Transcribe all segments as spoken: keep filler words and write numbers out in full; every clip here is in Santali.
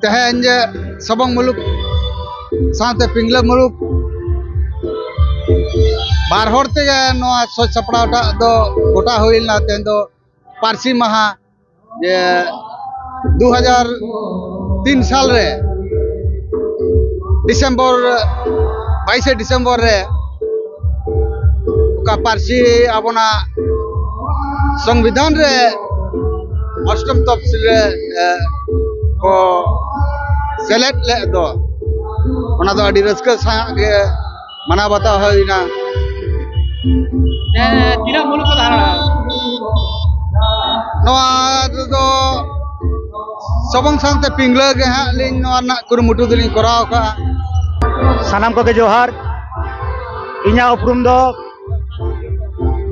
ᱛᱮᱦᱮᱧ ᱡᱮ ᱥᱚᱵᱚᱝ ᱢᱩᱞᱩᱠ ᱥᱟᱶᱛᱮ ᱯᱤᱝᱞᱟᱹ ᱢᱩᱞᱩᱠ ᱵᱟᱨ ᱦᱚᱲ ᱛᱮᱜᱮ ᱱᱚᱣᱟ ᱥᱟᱡᱽ ᱥᱟᱯᱲᱟᱣ ᱴᱟᱜ ᱫᱚ ᱜᱚᱴᱟ ᱦᱩᱭ ᱞᱮᱱᱟ᱾ ᱛᱮᱦᱮᱧ ᱫᱚ ᱯᱟᱹᱨᱥᱤ ᱢᱟᱦᱟ, ᱡᱮ ᱫᱩ ᱦᱟᱡᱟᱨ ᱛᱤᱱ ᱥᱟᱞ ᱨᱮ ᱰᱤᱥᱮᱢᱵᱚᱨ, ᱵᱟᱭᱤᱥᱮ ᱰᱤᱥᱮᱢᱵᱚᱨ ᱨᱮ ᱚᱠᱟ ᱯᱟᱹᱨᱥᱤ ᱟᱵᱚᱱᱟᱜ ᱥᱚᱝᱵᱤᱫᱷᱟᱱ ᱨᱮ ᱚᱥᱴᱚᱢ ᱛᱚᱯᱥᱤᱞ ᱨᱮ, ᱮ, ᱠᱚ ᱥᱮᱞᱮᱫ ᱞᱮᱫ ᱫᱚ, ᱚᱱᱟ ᱫᱚ ᱟᱹᱰᱤ ᱨᱟᱹᱥᱠᱟᱹ ᱥᱟᱶ ᱜᱮ ᱢᱟᱱᱟᱣ ᱵᱟᱛᱟᱣ ᱦᱩᱭᱱᱟ᱾ ᱦᱮᱸ, ᱛᱤᱱᱟᱹᱜ ᱢᱩᱞᱩᱠ ᱠᱚ ᱛᱟᱦᱮᱸ ᱞᱮᱱᱟ? ᱱᱚᱣᱟ ᱨᱮᱫᱚ ᱥᱚᱵᱚᱝ ᱥᱟᱶᱛᱮ ᱯᱤᱝᱞᱟᱹ ᱜᱮ ᱦᱟᱸᱜ ᱞᱤᱧ ᱱᱚᱣᱟ ᱨᱮᱱᱟᱜ ᱠᱩᱨᱩᱢᱩᱴᱩ ᱫᱚᱞᱤᱧ ᱠᱚᱨᱟᱣ ᱟᱠᱟᱫᱼᱟ᱾ ᱥᱟᱱᱟᱢ ᱠᱚᱜᱮ ᱡᱚᱦᱟᱨ᱾ ᱤᱧᱟᱹᱜ ᱩᱯᱨᱩᱢ ᱫᱚ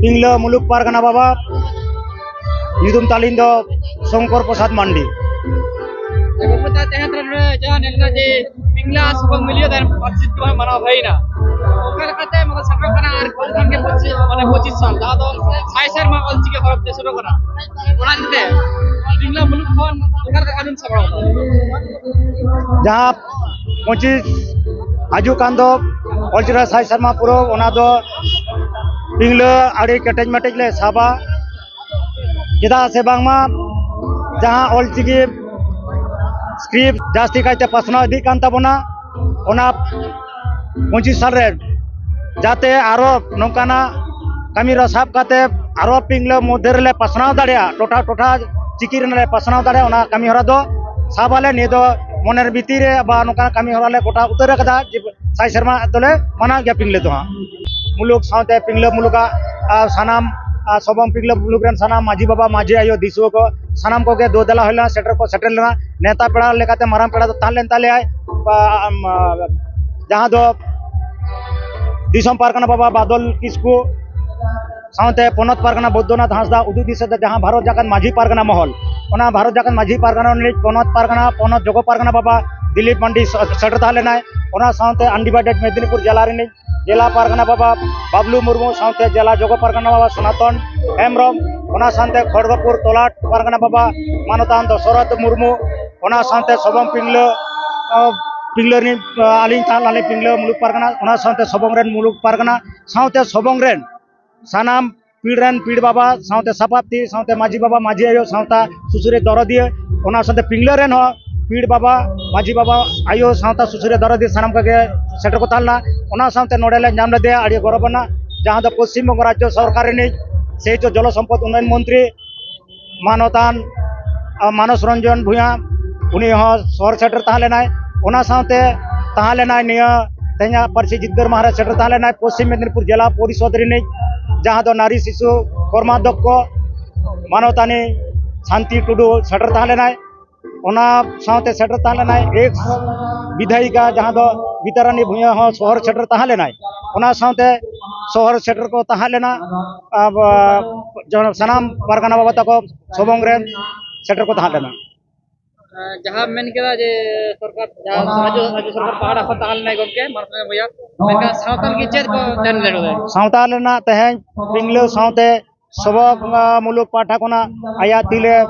ᱯᱤᱝᱞᱟᱹ ᱢᱩᱞᱩᱠ ᱯᱟᱨᱜᱟᱱᱟ ᱵᱟᱵᱟ, ᱧᱩᱛᱩᱢ ᱛᱟᱹᱞᱤᱧ ᱫᱚ ᱥᱚᱝᱠᱚᱨ ᱯᱨᱚᱥᱟᱫᱽ ᱢᱟᱱᱰᱤ᱾ ᱵᱟᱵᱩ ᱛᱟ ᱛᱮᱦᱮᱧ ᱨᱮ ᱱᱚᱰᱮ ᱡᱟᱦᱟᱸ ᱧᱮᱞ ᱮᱱᱟ ᱡᱮ ᱯᱤᱝᱞᱟᱹ ᱥᱩᱵᱚᱝ ᱢᱤᱞᱤᱭᱚ ᱫᱟᱨ ᱯᱟᱹᱨᱥᱤ ᱛᱮ ᱢᱟᱱᱟᱣ ᱦᱩᱭᱱᱟ, ᱚᱠᱟ ᱞᱮᱠᱟᱛᱮ ᱢᱟᱱᱮ ᱥᱮᱴᱮᱨᱚᱜ ᱠᱟᱱᱟ ᱟᱨ ᱠᱷᱚᱱ ᱜᱮ ᱯᱚᱸᱪᱤᱥ, ᱢᱟᱱᱮ ᱯᱚᱸᱪᱤᱥ ᱥᱟᱞ, ᱡᱟᱦᱟᱸ ᱫᱚ ᱥᱟᱭ ᱥᱮᱨᱢᱟ ᱚᱞᱪᱤᱠᱤ ᱦᱚᱨᱚᱯ ᱛᱮ ᱥᱮᱴᱮᱨᱚᱜ ᱠᱟᱱᱟ, ᱚᱱᱟ ᱤᱫᱤ ᱛᱮ ᱯᱤᱝᱞᱟᱹ ᱢᱩᱞᱩᱠ ᱠᱷᱚᱱ ᱚᱠᱟ ᱞᱮᱠᱟ ᱠᱟᱹᱢᱤᱢ ᱥᱟᱯᱲᱟᱣ ᱫᱟ? ᱡᱟᱦᱟᱸ ᱯᱚᱸᱪᱤᱥ ᱦᱤᱡᱩᱜ ᱠᱟᱱ ᱫᱚ ᱚᱞᱪᱤᱠᱤ ᱥᱟᱭ ᱥᱮᱨᱢᱟ ᱯᱩᱨᱟᱹᱣ, ᱚᱱᱟ ᱫᱚ ᱯᱤᱝᱞᱟᱹ ᱟᱹᱰᱤ ᱠᱮᱴᱮᱡ ᱢᱮᱴᱮᱡ ᱞᱮ ᱥᱟᱵᱟ᱾ ᱪᱮᱫᱟᱜ ᱥᱮ ᱵᱟᱝᱢᱟ ᱡᱟᱦᱟᱸ ᱚᱞᱪᱤᱠᱤ script ᱡᱟᱹᱥᱛᱤ ᱠᱟᱭᱛᱮ ᱯᱟᱥᱱᱟᱣ ᱤᱫᱤᱜ ᱠᱟᱱ ᱛᱟᱵᱚᱱᱟ, ᱚᱱᱟ ᱯᱚᱸᱪᱤᱥ ᱥᱟᱞ ᱨᱮ ᱡᱟᱛᱮ ᱟᱨᱚ ᱱᱚᱝᱠᱟᱱᱟᱜ ᱠᱟᱹᱢᱤ ᱨᱮ ᱥᱟᱵ ᱠᱟᱛᱮ ᱟᱨᱚ ᱯᱤᱝᱞᱟᱹ ᱢᱚᱫᱽᱫᱷᱮ ᱨᱮᱞᱮ ᱯᱟᱥᱱᱟᱣ ᱫᱟᱲᱮᱭᱟᱜᱼᱟ, ᱴᱚᱴᱷᱟ ᱴᱚᱴᱷᱟ ᱪᱤᱠᱤ ᱨᱮᱱᱟᱜ ᱞᱮ ᱯᱟᱥᱱᱟᱣ ᱫᱟᱲᱮᱭᱟᱜᱼᱟ, ᱚᱱᱟ ᱠᱟᱹᱢᱤ ᱦᱚᱨᱟ ᱫᱚ ᱥᱟᱵ ᱟᱞᱮ᱾ ᱱᱤᱭᱟᱹ ᱫᱚ ᱢᱚᱱᱮᱨ ᱵᱷᱤᱛᱤᱨ ᱨᱮ ᱵᱟ ᱱᱚᱝᱠᱟᱱᱟᱜ ᱠᱟᱹᱢᱤ ᱦᱚᱨᱟ ᱞᱮ ᱜᱚᱴᱟ ᱩᱛᱟᱹᱨ ᱟᱠᱟᱫᱟ ᱡᱮ ᱥᱟᱭ ᱥᱮᱨᱢᱟ ᱫᱚᱞᱮ ᱢᱟᱱᱟᱣ ᱜᱮᱭᱟ ᱯᱤᱝᱞᱟᱹ ᱫᱚ ᱦᱟᱸᱜ᱾ ᱢᱩᱞᱩᱠ ᱥᱟᱶᱛᱮ ᱯᱤᱝᱞᱟᱹ ᱢᱩᱞᱩᱠᱟᱜ, ᱟᱨ ᱥᱟᱱᱟᱢ, ᱟᱨ ᱥᱚᱵᱚᱝ ᱯᱤᱝᱞᱟᱹ ᱢᱩᱞᱩᱠ ᱨᱮᱱ ᱥᱟᱱᱟᱢ ᱢᱟᱹᱡᱷᱤ ᱵᱟᱵᱟ, ᱢᱟᱹᱡᱷᱤ ᱟᱭᱳ, ᱫᱤᱥᱩᱣᱟᱹ ᱠᱚ ᱥᱟᱱᱟᱢ ᱠᱚᱜᱮ ᱫᱩ ᱫᱮᱞᱟ ᱦᱩᱭ ᱞᱮᱱᱟ, ᱥᱮᱴᱮᱨ ᱠᱚ ᱥᱮᱴᱮᱨ ᱞᱮᱱᱟ᱾ ᱱᱮᱣᱛᱟ ᱯᱮᱲᱟ ᱞᱮᱠᱟᱛᱮ ᱢᱟᱨᱟᱝ ᱯᱮᱲᱟ ᱫᱚ ᱛᱟᱦᱮᱸ ᱞᱮᱱ ᱛᱟᱞᱮᱭᱟᱭ, ᱟᱢ, ᱡᱟᱦᱟᱸ ᱫᱚ ᱫᱤᱥᱚᱢ ᱯᱟᱨᱜᱟᱱᱟ ᱵᱟᱵᱟ ᱵᱟᱫᱚᱞ ᱠᱤᱥᱠᱩ, ᱥᱟᱶᱛᱮ ᱯᱚᱱᱚᱛ ᱯᱟᱨᱜᱟᱱᱟ ᱵᱳᱫᱽᱫᱚᱱᱟᱛᱷ ᱦᱟᱸᱥᱫᱟ ᱩᱫᱩᱜ ᱫᱤᱥᱟᱹ ᱛᱮ ᱡᱟᱦᱟᱸ ᱵᱷᱟᱨᱚᱛ ᱡᱟᱠᱟᱛ ᱢᱟᱹᱡᱷᱤ ᱯᱟᱨᱜᱟᱱᱟ ᱢᱚᱦᱚᱞ, ᱚᱱᱟ ᱵᱷᱟᱨᱚᱛ ᱡᱟᱠᱟᱛ ᱢᱟᱹᱡᱷᱤ ᱯᱟᱨᱜᱟᱱᱟ ᱨᱤᱱᱤᱡ ᱯᱚᱱᱚᱛ ᱯᱟᱨᱜᱟᱱᱟ, ᱯᱚᱱᱚᱛ ᱡᱚᱜᱚ ᱯᱟᱨᱜᱟᱱᱟ ᱵᱟᱵᱟ ᱫᱤᱞᱤᱯ ᱢᱟᱱᱰᱤ ᱥᱮ-, ᱥᱮᱴᱮᱨ ᱛᱟᱦᱮᱸ ᱞᱮᱱᱟᱭ᱾ ᱚᱱᱟ ᱥᱟᱶᱛᱮ undivided ᱢᱮᱫᱽᱱᱤᱯᱩᱨ ᱡᱮᱞᱟ ᱨᱤᱱᱤᱡ ᱡᱮᱞᱟ ᱯᱟᱨᱜᱟᱱᱟ ᱵᱟᱵᱟ ᱵᱟᱵᱞᱩ ᱢᱩᱨᱢᱩ, ᱥᱟᱶᱛᱮ ᱡᱮᱞᱟ ᱡᱚᱜᱚ ᱯᱟᱨᱜᱟᱱᱟ ᱵᱟᱵᱟ ᱥᱚᱱᱟᱛᱚᱱ ᱦᱮᱢᱵᱨᱚᱢ, ᱚᱱᱟ ᱥᱟᱶᱛᱮ ᱠᱷᱚᱲᱜᱚᱯᱩᱨ ᱛᱚᱞᱟᱴ ᱯᱟᱨᱜᱟᱱᱟ ᱵᱟᱵᱟ ᱢᱟᱱᱚᱛᱟᱱ ᱫᱚᱥᱚᱨᱚᱛᱷ ᱢᱩᱨᱢᱩ, ᱚᱱᱟ ᱥᱟᱶᱛᱮ ᱥᱚᱵᱚᱝ ᱯᱤᱝᱞᱟᱹ, ᱟ, ᱯᱤᱝᱞᱟᱹ ᱨᱤᱱ, ᱟ, ᱟᱹᱞᱤᱧ ᱛᱟᱦᱮᱸ ᱞᱮᱱᱟᱞᱤᱧ ᱯᱤᱝᱞᱟᱹ ᱢᱩᱞᱩᱠ ᱯᱟᱨᱜᱟᱱᱟ, ᱚᱱᱟ ᱥᱟᱶᱛᱮ ᱥᱚᱵᱚᱝ ᱨᱮᱱ ᱢᱩᱞᱩᱠ ᱯᱟᱨᱜᱟᱱᱟ, ᱥᱟᱶᱛᱮ ᱥᱚᱵᱚᱝ ᱨᱮᱱ ᱥᱟᱱᱟᱢ ᱯᱤᱲ ᱨᱮᱱ ᱯᱤᱲ ᱵᱟᱵᱟ, ᱥᱟᱶᱛᱮ ᱥᱟᱯᱟᱵ ᱛᱤ, ᱥᱟᱶᱛᱮ ᱢᱟᱹᱡᱷᱤ ᱵᱟᱵᱟ, ᱢᱟᱹᱡᱷᱤ ᱟᱭᱳ, ᱥᱟᱶᱛᱟ ᱥᱩᱥᱟᱹᱨᱤᱭᱟᱹ ᱫᱚᱨᱚᱫᱤᱭᱟᱹ, ᱚᱱᱟ ᱥᱟᱶᱛᱮ ᱯᱤᱝᱞᱟᱹ ᱨᱮᱱ ᱦᱚᱸ ᱯᱤᱲ ᱵᱟᱵᱟ, ᱢᱟᱹᱡᱷᱤ ᱵᱟᱵᱟ, ᱟᱭᱳ, ᱥᱟᱶᱛᱟ ᱥᱩᱥᱟᱹᱨᱤᱭᱟᱹ ᱫᱚᱨᱚᱫᱤᱭᱟᱹ, ᱥᱟᱱᱟᱢ ᱠᱚᱜᱮ ᱥᱮᱴᱮᱨ ᱠᱚ ᱛᱟᱦᱮᱸ ᱞᱮᱱᱟ᱾ ᱚᱱᱟ ᱥᱟᱶᱛᱮ ᱱᱚᱰᱮ ᱞᱮ ᱧᱟᱢ ᱞᱮᱫᱮᱭᱟ ᱟᱹᱰᱤ ᱜᱚᱨᱚᱵᱽ ᱟᱱᱟᱜ, ᱡᱟᱦᱟᱸ ᱫᱚ ᱯᱚᱥᱪᱤᱢ ᱵᱚᱝᱜᱚ ᱨᱟᱡᱽᱡᱚ ᱥᱚᱨᱠᱟᱨ ᱨᱤᱱᱤᱡ ᱥᱮᱪ ᱚ ᱡᱚᱞᱚ ᱥᱚᱢᱯᱚᱫ ᱩᱱᱱᱚᱭᱚᱱ ᱢᱚᱱᱛᱨᱤ ᱢᱟᱱᱚᱛᱟᱱ, ᱟ, ᱢᱟᱱᱚᱥ ᱨᱚᱧᱡᱚᱱ ᱵᱷᱩᱭᱟ, ᱩᱱᱤ ᱦᱚᱸ ᱥᱚᱦᱚᱨ ᱥᱮᱴᱮᱨ ᱛᱟᱦᱮᱸ ᱞᱮᱱᱟᱭ᱾ ᱚᱱᱟ ᱥᱟᱶᱛᱮ ᱛᱟᱦᱮᱸ ᱞᱮᱱᱟᱭ ᱱᱤᱭᱟᱹ ᱛᱮᱦᱮᱧᱟᱜ ᱯᱟᱹᱨᱥᱤ ᱡᱤᱛᱠᱟᱹᱨ ᱢᱟᱦᱟ ᱨᱮ ᱥᱮᱴᱮᱨ ᱛᱟᱦᱮᱸ ᱞᱮᱱᱟᱭ ᱯᱚᱥᱪᱤᱢ ᱢᱮᱫᱽᱱᱤᱯᱩᱨ ᱡᱮᱞᱟ ᱯᱚᱨᱤᱥᱚᱫᱽ ᱨᱤᱱᱤᱡ, ᱡᱟᱦᱟᱸ ᱫᱚ ᱱᱟᱨᱤ ᱥᱤᱥᱩ ᱠᱚᱨᱢᱟᱫᱷᱚᱠᱠᱷᱚ ᱢᱟᱱᱚᱛᱟᱱᱤ ᱥᱟᱱᱛᱤ ᱴᱩᱰᱩ ᱥᱮᱴᱮᱨ ᱛᱟᱦᱮᱸ ᱞᱮᱱᱟᱭ᱾ ᱚᱱᱟ ᱥᱟᱶᱛᱮ ᱥᱮᱴᱮᱨ ᱛᱟᱦᱮᱸ ᱞᱮᱱᱟᱭ ᱮᱠᱥ ᱵᱤᱫᱷᱟᱭᱤᱠᱟ, ᱡᱟᱦᱟᱸ ᱫᱚ ᱵᱤᱫᱽᱭᱟᱨᱟᱱᱤ ᱵᱷᱩᱭᱟᱹ ᱦᱚᱸ ᱥᱚᱦᱚᱨ ᱥᱮᱴᱮᱨ ᱛᱟᱦᱮᱸ ᱞᱮᱱᱟᱭ᱾ ᱚᱱᱟ ᱥᱟᱶᱛᱮ ᱥᱚᱦᱚᱨ ᱥᱮᱴᱮᱨ ᱠᱚ ᱛᱟᱦᱮᱸ ᱞᱮᱱᱟ, ᱟᱵ-, ᱡᱚᱱ-, ᱥᱟᱱᱟᱢ ᱯᱟᱨᱜᱟᱱᱟ ᱵᱟᱵᱟ ᱛᱟᱠᱚ ᱥᱚᱵᱚᱝ ᱨᱮᱱ ᱥᱮᱴᱮᱨ ᱠᱚ ᱛᱟᱦᱮᱸ ᱞᱮᱱᱟ᱾ ᱡᱟᱦᱟᱸ ᱢᱮᱱ ᱠᱮᱫᱟ ᱡᱮ ᱥᱚᱨᱠᱟᱨ, ᱡᱟᱦᱟᱸ ᱨᱟᱡᱽᱡᱚ, ᱨᱟᱡᱽᱡᱚ ᱥᱚᱨᱠᱟᱨ ᱯᱟᱦᱴᱟ ᱠᱷᱚᱱ ᱛᱟᱦᱮᱸ ᱞᱮᱱᱟᱭ ᱜᱚᱢᱠᱮ ᱢᱟᱱᱚᱥ ᱨᱚᱧᱡᱚᱱ ᱵᱷᱩᱭᱟ, ᱢᱮᱱᱠᱷᱟᱱ ᱥᱟᱶᱛᱟ ᱞᱟᱹᱜᱤᱫ ᱪᱮᱫ ᱠᱚ ᱛᱟᱦᱮᱸ ᱞᱮᱱᱟ? ᱥᱟᱶᱛᱟ ᱨᱮᱱᱟᱜ ᱛᱮᱦᱮᱧ ᱯᱤᱝᱞᱟᱹ ᱥᱟᱶᱛᱮ ᱥᱚᱵᱚᱠ, ᱟ, ᱢᱩᱞᱩᱠ ᱯᱟᱦᱴᱟ ᱠᱷᱚᱱᱟᱜ ᱟᱭᱟᱜ ᱛᱤᱨᱮ,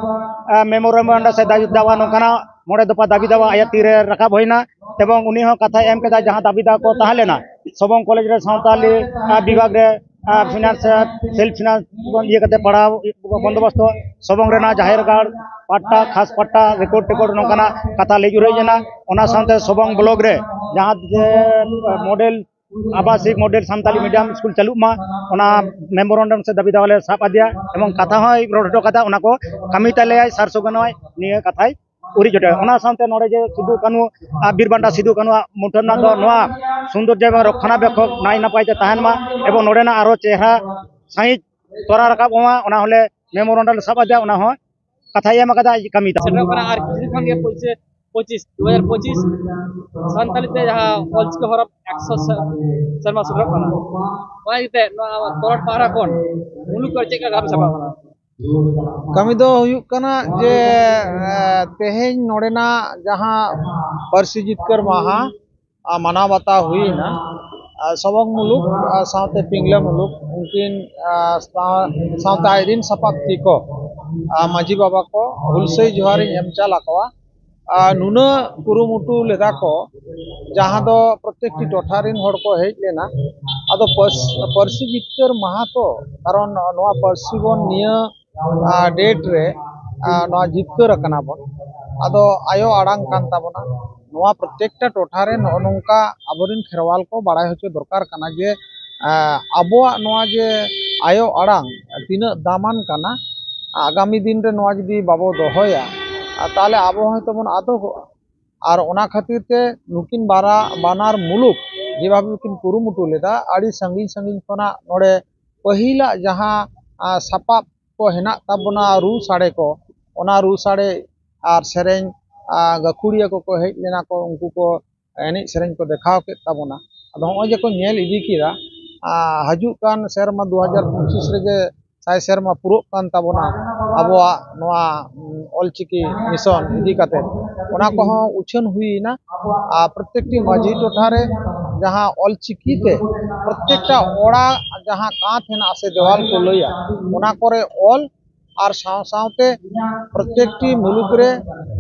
ᱟ, ᱢᱮᱢᱳᱨᱮᱱᱰᱟᱢ ᱥᱮ ᱫᱟᱵᱤ ᱫᱟᱣᱟ, ᱱᱚᱝᱠᱟᱱᱟᱜ ᱢᱚᱬᱮ ᱫᱚᱯᱷᱟ ᱫᱟᱵᱤ ᱫᱟᱣᱟ ᱟᱭᱟᱜ ᱛᱤᱨᱮ ᱨᱟᱠᱟᱵ ᱦᱩᱭᱱᱟ ᱮᱵᱚᱝ ᱩᱱᱤ ᱦᱚᱸ ᱠᱟᱛᱷᱟᱭ ᱮᱢ ᱠᱮᱫᱟ, ᱡᱟᱦᱟᱸ ᱫᱟᱵᱤ ᱫᱟᱣᱟ ᱠᱚ ᱛᱟᱦᱮᱸ ᱞᱮᱱᱟ᱾ ᱥᱚᱵᱚᱝ ᱠᱚᱞᱮᱡᱽ ᱨᱮ ᱥᱟᱶᱛᱟᱞᱤ, ᱟ, ᱵᱤᱵᱷᱟᱜᱽ ᱨᱮ, ᱟ, ᱯᱷᱤᱱᱟᱱᱥ, ᱟ, ᱥᱮᱞᱯ ᱯᱷᱤᱱᱟᱱᱥ ᱵᱚᱱ ᱤᱭᱟᱹ ᱠᱟᱛᱮ ᱯᱟᱲᱦᱟᱣ ᱵᱚᱱᱫᱳᱵᱚᱥᱛᱚ, ᱥᱚᱵᱚᱝ ᱨᱮᱱᱟᱜ ᱡᱟᱦᱮᱨ ᱜᱟᱲ ᱯᱟᱴᱴᱟ, ᱠᱷᱟᱥ ᱯᱟᱴᱴᱟ, ᱨᱮᱠᱚᱨᱰ ᱴᱮᱠᱚᱨᱰ, ᱱᱚᱝᱠᱟᱱᱟᱜ ᱠᱟᱛᱷᱟ ᱞᱟᱹᱭ ᱩᱨᱟᱹᱭ ᱮᱱᱟ᱾ ᱚᱱᱟ ᱥᱟᱶᱛᱮ ᱥᱚᱵᱚᱝ ᱵᱞᱚᱠ ᱨᱮ ᱡᱟᱦᱟᱸ ᱡᱮ, ᱟ, ᱢᱚᱰᱮᱞ ᱟᱵᱟᱥᱤᱠ ᱢᱚᱰᱮᱞ ᱥᱟᱱᱛᱟᱞᱤ ᱢᱤᱰᱤᱭᱟᱢ ᱥᱠᱩᱞ ᱪᱟᱹᱞᱩᱜ ᱢᱟ, ᱚᱱᱟ ᱢᱮᱢᱳᱨᱮᱱᱰᱟᱢ ᱥᱮ ᱫᱟᱹᱵᱤ ᱫᱟᱣᱟ ᱞᱮ ᱥᱟᱵ ᱟᱫᱮᱭᱟ ᱮᱵᱚᱝ ᱠᱟᱛᱷᱟ ᱦᱚᱸᱭ ᱨᱚᱲ ᱦᱚᱴᱚ ᱠᱟᱫᱟ, ᱚᱱᱟ ᱠᱚ ᱠᱟᱹᱢᱤ ᱛᱟᱞᱮᱭᱟᱭ, ᱥᱟᱨ ᱥᱚᱜᱩᱱᱚᱭ, ᱱᱤᱭᱟᱹ ᱠᱟᱛᱷᱟᱭ ᱩᱨᱤᱡ ᱦᱚᱴᱚ ᱠᱟᱫᱟ᱾ ᱚᱱᱟ ᱥᱟᱶᱛᱮ ᱱᱚᱰᱮ ᱡᱮ ᱥᱤᱫᱩ ᱠᱟᱹᱱᱦᱩ, ᱟᱨ, ᱵᱤᱨ ᱵᱟᱱᱴᱟ ᱥᱤᱫᱩ ᱠᱟᱹᱱᱦᱩᱣᱟᱜ ᱢᱩᱴᱷᱟᱹᱱ ᱨᱮᱱᱟᱜ ᱫᱚ ᱱᱚᱣᱟ ᱥᱩᱱᱫᱚᱨ ᱡᱟᱭᱜᱟ ᱨᱚᱠᱠᱷᱚᱱᱟᱵᱮᱠᱠᱷᱚᱱ ᱱᱟᱭ ᱱᱟᱯᱟᱭ ᱛᱮ ᱛᱟᱦᱮᱱ ᱢᱟ ᱮᱵᱚᱝ ᱱᱚᱰᱮᱱᱟᱜ ᱟᱨᱚ ᱪᱮᱦᱨᱟ ᱥᱟᱺᱦᱤᱡ ᱛᱚᱨᱟ ᱨᱟᱠᱟᱵ ᱢᱟ, ᱚᱱᱟ ᱦᱚᱸᱞᱮ ᱢᱮᱢᱳᱨᱮᱱᱰᱟᱢ ᱞᱮ ᱥᱟᱵ ᱟᱫᱮᱭᱟ, ᱚᱱᱟ ᱦᱚᱸ ᱠᱟᱛᱷᱟᱭ ᱮᱢ ᱟᱠᱟᱫᱟ, ᱠᱟᱹᱢᱤ ᱛᱟᱵᱚᱱ᱾ ᱥᱮᱴᱮᱨᱚᱜ ᱠᱟᱱᱟ ᱟᱨ ᱠᱤᱪᱷᱩ ᱫᱤᱱ ᱠᱷᱟᱱ ᱜᱮ ᱯᱚᱸᱪᱤᱥ, ᱯᱚᱸᱪᱤᱥ, ᱫᱩ ᱦᱟᱡᱟᱨ ᱯᱚᱸᱪᱤᱥ ᱥᱟᱱᱛᱟᱞᱤ ᱛᱮ ᱡᱟᱦᱟᱸ ᱚᱞᱪᱤᱠᱤ ᱦᱚᱨᱚᱯ ᱮᱠᱥᱚ ᱥᱮ-, ᱥᱮᱨᱢᱟ ᱥᱮᱴᱮᱨᱚᱜ ᱠᱟᱱᱟ᱾ ᱚᱱᱟ ᱤᱫᱤ ᱛᱮ ᱱᱚᱣᱟ ᱛᱚᱨᱚᱴ ᱯᱟᱦᱴᱟ ᱠᱷᱚᱱ ᱢᱩᱞᱩᱠ ᱟᱨ ᱪᱮᱫ ᱞᱮᱠᱟ ᱠᱟᱹᱢᱤ ᱥᱟᱯᱲᱟᱜ ᱠᱟᱱᱟ? ᱠᱟᱹᱢᱤ ᱫᱚ ᱦᱩᱭᱩᱜ ᱠᱟᱱᱟ ᱡᱮ, ᱮ, ᱛᱮᱦᱮᱧ ᱱᱚᱰᱮᱱᱟᱜ ᱡᱟᱦᱟᱸ ᱯᱟᱹᱨᱥᱤ ᱡᱤᱛᱠᱟᱹᱨ ᱢᱟᱦᱟ, ᱟ, ᱢᱟᱱᱟᱣ ᱵᱟᱛᱟᱣ ᱦᱩᱭᱮᱱᱟ, ᱟ, ᱥᱚᱵᱚᱝ ᱢᱩᱞᱩᱠ, ᱟ, ᱥᱟᱶᱛᱮ ᱯᱤᱝᱞᱟᱹ ᱢᱩᱞᱩᱠ, ᱩᱱᱠᱤᱱ, ᱟ, ᱥᱟᱶ-, ᱥᱟᱶᱛᱟ ᱟᱹᱨᱤ ᱨᱤᱱ ᱥᱟᱯᱟᱵ ᱛᱤ ᱠᱚ, ᱟ, ᱢᱟᱹᱡᱷᱤ ᱵᱟᱵᱟ ᱠᱚ ᱦᱩᱞᱥᱟᱹᱭ ᱡᱚᱦᱟᱨᱤᱧ ᱮᱢ ᱪᱟᱞ ᱟᱠᱚᱣᱟ᱾ ᱟᱨ ᱱᱩᱱᱟᱹᱜ ᱠᱩᱨᱩᱢᱩᱴᱩ ᱞᱮᱫᱟ ᱠᱚ, ᱡᱟᱦᱟᱸ ᱫᱚ ᱯᱨᱚᱛᱮᱠᱴᱤ ᱴᱚᱴᱷᱟ ᱨᱮᱱ ᱦᱚᱲ ᱠᱚ ᱦᱮᱡ ᱞᱮᱱᱟ᱾ ᱟᱫᱚ ᱯᱟᱹᱨᱥ-, ᱯᱟᱹᱨᱥᱤ ᱡᱤᱛᱠᱟᱹᱨ ᱢᱟᱦᱟ ᱛᱚ, ᱠᱟᱨᱚᱱ ᱱᱚᱣᱟ ᱯᱟᱹᱨᱥᱤ ᱵᱚᱱ ᱱᱤᱭᱟᱹ, ᱟ, ᱰᱮᱴ ᱨᱮ, ᱟ, ᱱᱚᱣᱟ ᱡᱤᱛᱠᱟᱹᱨ ᱟᱠᱟᱱᱟ ᱵᱚᱱ᱾ ᱟᱫᱚ ᱟᱭᱳ ᱟᱲᱟᱝ ᱠᱟᱱ ᱛᱟᱵᱚᱱᱟ᱾ ᱱᱚᱣᱟ ᱯᱨᱚᱛᱮᱠᱴᱟ ᱴᱚᱴᱷᱟ ᱨᱮ ᱱᱚᱜᱼᱚ ᱱᱚᱝᱠᱟ ᱟᱵᱚᱨᱮᱱ ᱠᱷᱮᱨᱣᱟᱞ ᱠᱚ ᱵᱟᱲᱟᱭ ᱦᱚᱪᱚ ᱫᱚᱨᱠᱟᱨ ᱠᱟᱱᱟ ᱡᱮ, ᱟ, ᱟᱵᱚᱣᱟᱜ ᱱᱚᱣᱟ ᱡᱮ ᱟᱭᱳ ᱟᱲᱟᱝ ᱛᱤᱱᱟᱹᱜ ᱫᱟᱢᱟᱱ ᱠᱟᱱᱟ, ᱟᱜᱟᱢᱤ ᱫᱤᱱ ᱨᱮ ᱱᱚᱣᱟ ᱡᱩᱫᱤ ᱵᱟᱵᱚ ᱫᱚᱦᱚᱭᱟ, ᱟ, ᱛᱟᱦᱚᱞᱮ ᱟᱵᱚ ᱦᱚᱭᱛᱳ ᱵᱚᱱ ᱟᱫᱚᱜᱚᱜᱼᱟ᱾ ᱟᱨ ᱚᱱᱟ ᱠᱷᱟᱹᱛᱤᱨ ᱛᱮ ᱱᱩᱠᱤᱱ ᱵᱟᱨᱟ-, ᱵᱟᱱᱟᱨ ᱢᱩᱞᱩᱠ ᱡᱮᱵᱷᱟᱵᱮ ᱠᱤᱱ ᱠᱩᱨᱩᱢᱩᱴᱩ ᱞᱮᱫᱟ, ᱟᱹᱰᱤ ᱥᱟᱺᱜᱤᱧ ᱥᱟᱺᱜᱤᱧ ᱠᱷᱚᱱᱟᱜ ᱱᱚᱰᱮ ᱯᱟᱹᱦᱤᱞᱟᱜ ᱡᱟᱦᱟᱸ, ᱟ, ᱥᱟᱯᱟᱵ ᱠᱚ ᱦᱮᱱᱟᱜ ᱛᱟᱵᱚᱱᱟ, ᱨᱩ ᱥᱟᱰᱮ ᱠᱚ, ᱚᱱᱟ ᱨᱩ ᱥᱟᱰᱮ ᱟᱨ ᱥᱮᱨᱮᱧ, ᱟ, ᱜᱟᱹᱠᱷᱩᱲᱤᱭᱟᱹ ᱠᱚᱠᱚ ᱦᱮᱡ ᱞᱮᱱᱟ ᱠᱚ, ᱩᱱᱠᱩ ᱠᱚ ᱮᱱᱮᱡ ᱥᱮᱨᱮᱧ ᱠᱚ ᱫᱮᱠᱷᱟᱣ ᱠᱮᱫ ᱛᱟᱵᱚᱱᱟ᱾ ᱟᱫᱚ ᱦᱚᱸᱜᱼᱚᱭ ᱡᱮ ᱠᱚ ᱧᱮᱞ ᱤᱫᱤ ᱠᱮᱫᱟ, ᱟ, ᱦᱤᱡᱩᱜ ᱠᱟᱱ ᱥᱮᱨᱢᱟ ᱫᱩ ᱦᱟᱡᱟᱨ ᱯᱚᱸᱪᱤᱥ ᱨᱮᱜᱮ ᱥᱟᱭ ᱥᱮᱨᱢᱟ ᱯᱩᱨᱟᱹᱜ ᱠᱟᱱ ᱛᱟᱵᱚᱱᱟ ᱟᱵᱚᱣᱟᱜ ᱱᱚᱣᱟ, ᱩᱢ, ᱚᱞᱪᱤᱠᱤ ᱢᱤᱥᱚᱱ ᱤᱫᱤ ᱠᱟᱛᱮ᱾ ᱚᱱᱟ ᱠᱚᱦᱚᱸ ᱩᱪᱷᱟᱹᱱ ᱦᱩᱭᱮᱱᱟ᱾ ᱟᱨ ᱯᱨᱚᱛᱮᱠᱴᱤ ᱢᱟᱹᱡᱷᱤ ᱴᱚᱴᱷᱟ ᱨᱮ ᱡᱟᱦᱟᱸ ᱚᱞᱪᱤᱠᱤ ᱛᱮ ᱯᱨᱚᱛᱮᱠᱴᱟ ᱚᱲᱟᱜ ᱡᱟᱦᱟᱸ ᱠᱟᱸᱛ ᱦᱮᱱᱟᱜᱼᱟ ᱥᱮ ᱫᱮᱣᱟᱞ ᱠᱚ ᱞᱟᱹᱭᱟ, ᱚᱱᱟ ᱠᱚᱨᱮ ᱚᱞ ᱟᱨ ᱥᱟᱶ ᱥᱟᱶᱛᱮ ᱯᱨᱚᱛᱮᱠᱴᱤ ᱢᱩᱞᱩᱠ ᱨᱮ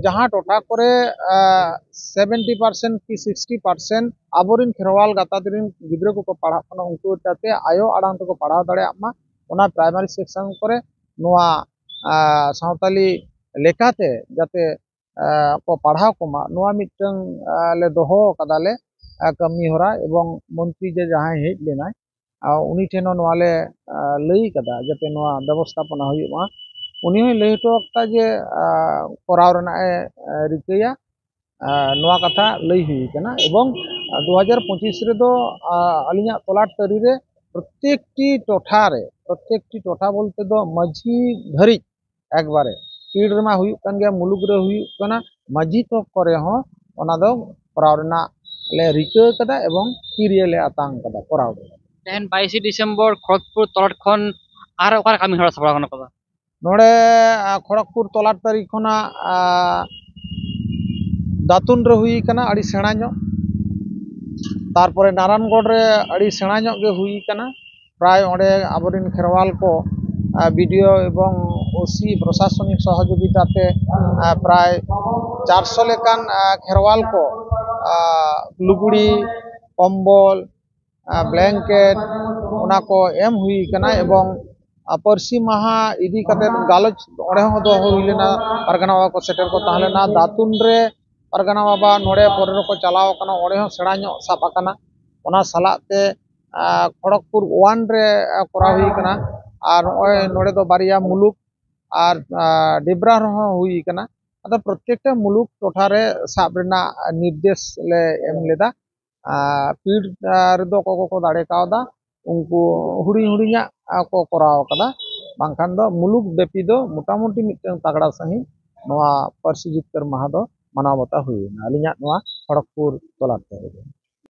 ᱡᱟᱦᱟᱸ ᱴᱚᱴᱷᱟ ᱠᱚᱨᱮ, ᱟ, ᱥᱮᱵᱷᱮᱱᱴᱤ ᱯᱟᱨᱥᱮᱱᱴ ᱠᱤ ᱥᱤᱠᱥᱴᱤ ᱯᱟᱨᱥᱮᱱᱴ ᱟᱵᱚᱨᱮᱱ ᱠᱷᱮᱨᱣᱟᱞ ᱜᱟᱛᱟᱠ ᱨᱮᱱ ᱜᱤᱫᱽᱨᱟᱹ ᱠᱚᱠᱚ ᱯᱟᱲᱦᱟᱜ ᱠᱟᱱᱟ, ᱩᱱᱠᱩ ᱡᱟᱛᱮ ᱟᱭᱳ ᱟᱲᱟᱝ ᱛᱮᱠᱚ ᱯᱟᱲᱦᱟᱣ ᱫᱟᱲᱮᱭᱟᱜ ᱢᱟ, ᱚᱱᱟ ᱯᱨᱟᱭᱢᱟᱨᱤ ᱥᱮᱠᱥᱚᱱ ᱠᱚᱨᱮ ᱱᱚᱣᱟ, ᱟ, ᱥᱟᱶᱛᱟᱞᱤ ᱞᱮᱠᱟᱛᱮ ᱡᱟᱛᱮ, ᱟ, ᱠᱚ ᱯᱟᱲᱦᱟᱣ ᱠᱚᱢᱟ, ᱱᱚᱣᱟ ᱢᱤᱫᱴᱟᱝ, ᱟ, ᱞᱮ ᱫᱚᱦᱚ ᱠᱟᱫᱟᱞᱮ, ᱟ, ᱠᱟᱹᱢᱤ ᱦᱚᱨᱟ᱾ ᱮᱵᱚᱝ ᱢᱚᱱᱛᱨᱤ ᱡᱮ ᱡᱟᱦᱟᱸᱭ ᱦᱮᱡ ᱞᱮᱱᱟᱭ, ᱟ, ᱩᱱᱤ ᱴᱷᱮᱱ ᱦᱚᱸ ᱱᱚᱣᱟ ᱞᱮ, ᱟ, ᱞᱟᱹᱭ ᱠᱟᱫᱟ ᱡᱟᱛᱮ ᱱᱚᱣᱟ ᱵᱮᱵᱚᱥᱛᱷᱟᱯᱚᱱᱟ ᱦᱩᱭᱩᱜ ᱢᱟ᱾ ᱩᱱᱤ ᱦᱚᱸᱭ ᱞᱟᱹᱭ ᱦᱚᱴᱚ ᱟᱠᱟᱫᱟ ᱡᱮ, ᱟ, ᱠᱚᱨᱟᱣ ᱨᱮᱱᱟᱜ ᱮ, ᱟ, ᱨᱤᱠᱟᱹᱭᱟ᱾ ᱟ, ᱱᱚᱣᱟ ᱠᱟᱛᱷᱟ ᱞᱟᱹᱭ ᱦᱩᱭ ᱠᱟᱱᱟ᱾ ᱮᱵᱚᱝ, ᱟ, ᱫᱩ ᱦᱟᱡᱟᱨ ᱯᱚᱸᱪᱤᱥ ᱨᱮᱫᱚ, ᱟ, ᱟᱹᱞᱤᱧᱟᱜ ᱛᱚᱞᱟᱴ ᱛᱟᱹᱨᱤ ᱨᱮ ᱯᱨᱚᱛᱮᱠᱴᱤ ᱴᱚᱴᱷᱟ ᱨᱮ, ᱯᱨᱚᱛᱮᱠᱴᱤ ᱴᱚᱴᱷᱟ ᱵᱚᱞᱛᱮ ᱫᱚ ᱢᱟᱹᱡᱷᱤ ᱫᱷᱟᱹᱨᱤᱡ ᱮᱠᱵᱟᱨᱮ, ᱯᱤᱲ ᱨᱮᱢᱟ ᱦᱩᱭᱩᱜ ᱠᱟᱱ ᱜᱮᱭᱟ, ᱢᱩᱞᱩᱠ ᱨᱮ ᱦᱩᱭᱩᱜ ᱠᱟᱱᱟ, ᱢᱟᱹᱡᱷᱤ ᱛᱷᱚᱠ ᱠᱚᱨᱮ ᱦᱚᱸ ᱚᱱᱟ ᱫᱚ ᱠᱚᱨᱟᱣ ᱨᱮᱱᱟᱜ ᱞᱮ ᱨᱤᱠᱟᱹ ᱠᱟᱫᱟ ᱮᱵᱚᱝ ᱠᱤᱨᱤᱭᱟᱹ ᱞᱮ ᱟᱛᱟᱝ ᱠᱟᱫᱟ ᱠᱚᱨᱟᱣ ᱨᱮᱱᱟᱜ᱾ ᱛᱮᱦᱮᱧ ᱵᱟᱭᱤᱥᱮ ᱰᱤᱥᱮᱢᱵᱚᱨ ᱠᱷᱚᱲᱚᱜᱽᱯᱩᱨ ᱛᱚᱞᱟᱴ ᱠᱷᱚᱱ ᱟᱨ ᱚᱠᱟᱨᱮ ᱠᱟᱹᱢᱤ ᱦᱚᱨᱟ ᱥᱟᱯᱲᱟᱣ ᱜᱟᱱᱚᱜ ᱠᱟᱱᱟ? ᱱᱚᱰᱮ, ᱟ, ᱠᱷᱚᱲᱚᱜᱽᱯᱩᱨ ᱛᱚᱞᱟᱴ ᱛᱟᱹᱨᱤ ᱠᱷᱚᱱᱟᱜ, ᱟ, ᱫᱟᱛᱩᱱ ᱨᱮ ᱦᱩᱭ ᱠᱟᱱᱟ, ᱟᱹᱰᱤ ᱥᱮᱬᱟ ᱧᱚᱜ᱾ ᱛᱟᱨᱯᱚᱨᱮ ᱱᱟᱨᱟᱱᱜᱚᱲ ᱨᱮ ᱟᱹᱰᱤ ᱥᱮᱬᱟ ᱧᱚᱜ ᱜᱮ ᱦᱩᱭ ᱠᱟᱱᱟ᱾ ᱯᱨᱟᱭ ᱚᱸᱰᱮ ᱟᱵᱚᱨᱮᱱ ᱠᱷᱮᱨᱣᱟᱞ ᱠᱚ, ᱟ, ᱵᱤ ᱰᱤ ᱳ ᱮᱵᱚᱝ ᱠᱩᱥᱤ ᱯᱨᱚᱥᱟᱥᱚᱱᱤᱠ ᱥᱚᱦᱚᱡᱳᱜᱤᱛᱟ ᱛᱮ ᱟᱨ, ᱯᱨᱟᱭ ᱪᱟᱨᱥᱚ ᱞᱮᱠᱟᱱ ᱟᱨ, ᱠᱷᱮᱨᱣᱟᱞ ᱠᱚ ᱟᱨ, ᱞᱩᱜᱽᱲᱤ, ᱠᱚᱢᱵᱚᱞ, ᱟᱨ, ᱵᱞᱮᱝᱠᱮᱴ, ᱚᱱᱟ ᱠᱚ ᱮᱢ ᱦᱩᱭ ᱠᱟᱱᱟ᱾ ᱮᱵᱚᱝ ᱟᱨ, ᱯᱟᱹᱨᱥᱤ ᱢᱟᱦᱟ ᱤᱫᱤ ᱠᱟᱛᱮ ᱜᱟᱞᱚᱪ ᱚᱸᱰᱮ ᱦᱚᱸ ᱫᱚᱦᱚ ᱦᱩᱭ ᱞᱮᱱᱟ᱾ ᱯᱟᱨᱜᱟᱱᱟ ᱵᱟᱵᱟ ᱠᱚ ᱥᱮᱴᱮᱨ ᱠᱚ ᱛᱟᱦᱮᱸ ᱞᱮᱱᱟ᱾ ᱫᱟᱛᱩᱱ ᱨᱮ ᱯᱟᱨᱜᱟᱱᱟ ᱵᱟᱵᱟ ᱱᱚᱰᱮ ᱯᱚᱨᱮ ᱨᱮᱠᱚ ᱪᱟᱞᱟᱣ ᱟᱠᱟᱱᱟ, ᱚᱸᱰᱮ ᱦᱚᱸ ᱥᱮᱬᱟ ᱧᱚᱜ ᱥᱟᱵ ᱟᱠᱟᱱᱟ᱾ ᱚᱱᱟ ᱥᱟᱞᱟᱜ ᱛᱮ ᱟᱨ, ᱠᱷᱚᱲᱚᱜᱽᱯᱩᱨ ᱳᱣᱟᱱ ᱨᱮ ᱟᱨ, ᱠᱚᱨᱟᱣ ᱦᱩᱭ ᱟᱠᱟᱱᱟ᱾ ᱟᱨ ᱱᱚᱜᱼᱚᱭ ᱱᱚᱰᱮ ᱫᱚ ᱵᱟᱨᱭᱟ ᱢᱩᱞᱩᱠ ᱟᱨ ᱟᱨ, ᱰᱤᱵᱨᱟ ᱨᱮᱦᱚᱸ ᱦᱩᱭ ᱟᱠᱟᱱᱟ᱾ ᱟᱫᱚ ᱯᱨᱚᱛᱮᱠᱴᱟ ᱢᱩᱞᱩᱠ ᱴᱚᱴᱷᱟ ᱨᱮ ᱥᱟᱵ ᱨᱮᱱᱟᱜ ᱱᱤᱨᱫᱮᱥ ᱞᱮ ᱮᱢ ᱞᱮᱫᱟ᱾ ᱟᱨ, ᱯᱤᱲ ᱟᱨ, ᱨᱮᱫᱚ ᱚᱠᱚᱭ ᱠᱚᱠᱚ ᱫᱟᱲᱮ ᱠᱟᱣᱫᱟ, ᱩᱱᱠᱩ ᱦᱩᱰᱤᱧ ᱦᱩᱰᱤᱧᱟᱜ ᱟᱨ, ᱠᱚ ᱠᱚᱨᱟᱣ ᱟᱠᱟᱫᱟ᱾ ᱵᱟᱝᱠᱷᱟᱱ ᱫᱚ ᱢᱩᱞᱩᱠ ᱵᱮᱯᱤ ᱫᱚ ᱢᱚᱴᱟᱢᱩᱴᱤ ᱢᱤᱫᱴᱟᱝ ᱛᱟᱜᱲᱟ ᱥᱟᱺᱦᱤᱡ ᱱᱚᱣᱟ ᱯᱟᱹᱨᱥᱤ ᱡᱤᱛᱠᱟᱹᱨ ᱢᱟᱦᱟ ᱫᱚ ᱢᱟᱱᱟᱣ ᱵᱟᱛᱟᱣ ᱦᱩᱭ ᱮᱱᱟ ᱟᱹᱞᱤᱧᱟᱜ ᱱᱚᱣᱟ ᱠᱷᱚᱲᱚᱜᱽᱯᱩᱨ ᱛᱚᱞᱟ ᱛᱮ᱾